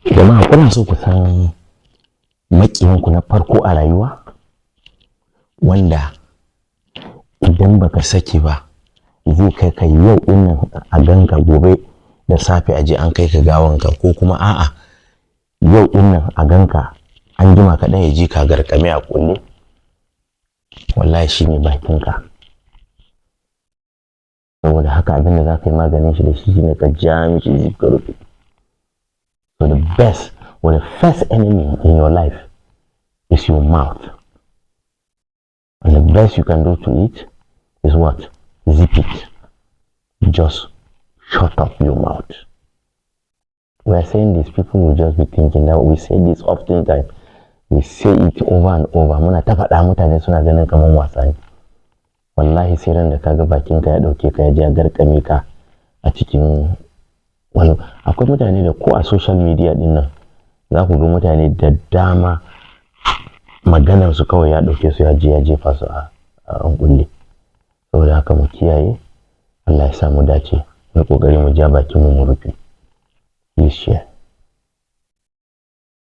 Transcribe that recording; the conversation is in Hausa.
Jama'a, kuna so ku san maƙiyanku na farko a rayuwa, wanda idan baka sake ba zai kai ka yau dinnan a ganka, gobe da safe a je an kai ka gawanka, ko kuma a'a, yau dinnan a ganka, an jima kaɗan ya ji ka garkame a kulle? Wallahi shine bakinka. Saboda haka abin da za ka yi maganin shi da shi shine ka ja mishi zip, ka rufe. So the best or the first enemy in your life is your mouth, and the best you can do to it is what? Zip it. Just shut up your mouth. We are saying this, people will just be thinking that we say this often time. We say it over and over. Muna ta faɗa, mutane suna ganin kamar wasa ne. Wallahi sai ran da kaga bakinka ya ɗauke ka, ya je ya garkame ka a cikin wani. Akwai mutane da ko a social media din nan za ku ga mutane da dama maganar su kawai ya ɗauke su, ya je ya jefa su a an kulle. Saboda haka mu kiyaye. Allah ya sa mu dace. Mu kokari mu ja bakin mu mu rufe. Please share.